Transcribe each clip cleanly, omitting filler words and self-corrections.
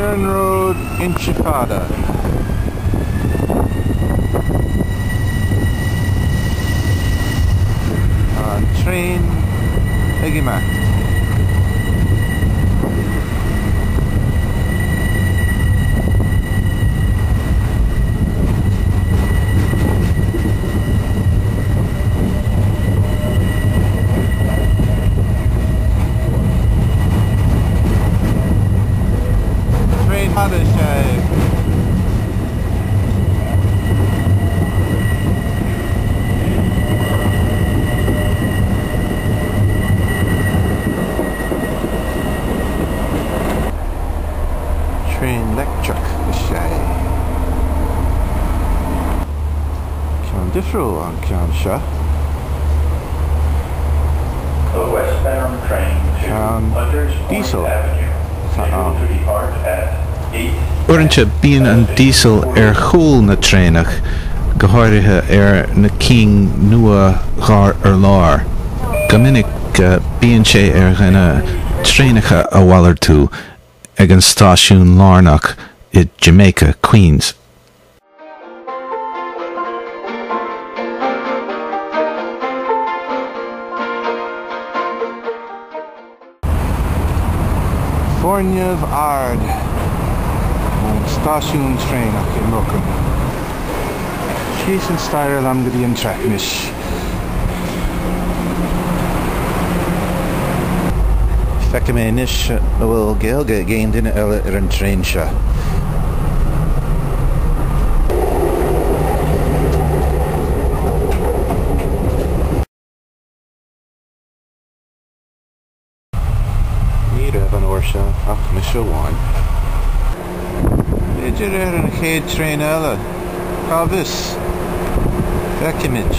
Iarnród Inse Fada. Tá an traein ag imeacht. Traein fada is ea é. Traein leictreach is ea é. Ceann difriúil an ceann seo. The westbound train to Ceann Hunters Point diesel Avenue, atá scheduled ann. to depart at 8 Uaireanta bíonn an díosal ar chúl na traenach, go háirithe ar na cinn nua dhá urlár. Go minic bíonn sé ar dhuine traenacha a mhalartú ag an stáisiún lárnach i Jamaica, Queens. Foirgneamh ard ón stáisiún traenach i mBrooklyn. Síos an staighre liom go dtí an traic anois. Feicfidh mé anois an bhfuil Gaeilge ag aon duine eile ar an traein seo. Ní raibh an uair seo ach mise amháin. B'fhéidir ar an chéad traein eile, cá bhfios? Feicfimid.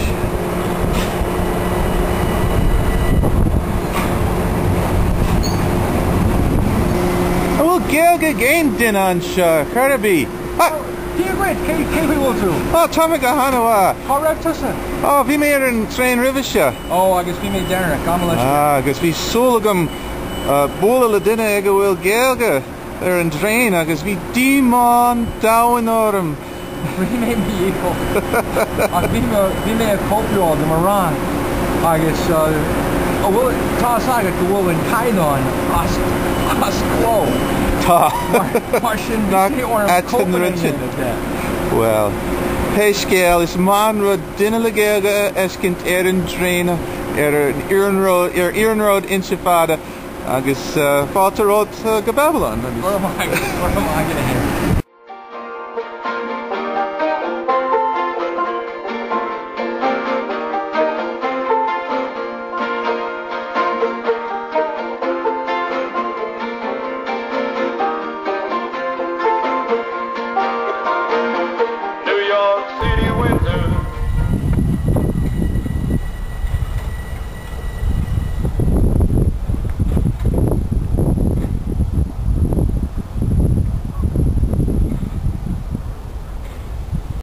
An bhfuil Gaeilge ag aon duine anseo ar chor ar bith? Dia dhuit, cé cén chaoi a bhfuil tú? Á, tá mé go han-mhaith. Cá raibh tusa? Á, bhí mé ar an traein roimhe seo. Ó, agus bhí mé deireanach, gabh mo leithscéal. Á, agus bhí súil agam bualadh le duine ag a bhfuil Gaeilge ar an dtraein agus bhí díomá an domhain orm. Rinne mé mo dhícheall, ach bhí mé, bhí mé ag cóipeáil do mo rang agus an bhfuil, tá fhios agat go bhfuil an caighdeán as, as cló. Tá. Mar sin bhí Nach sé orm ait an cóipeanna rud a sin. dhéanamh de. Bhuel, pé scéal, is maith an rud duine le Gaeilge a fheiscint ar an dtraein, ar an iarnród, ar iarnród Inse Fada agus fáilte romhat go Babylon agus. Go raibh maith agat, go raibh maith agat a Shéamais.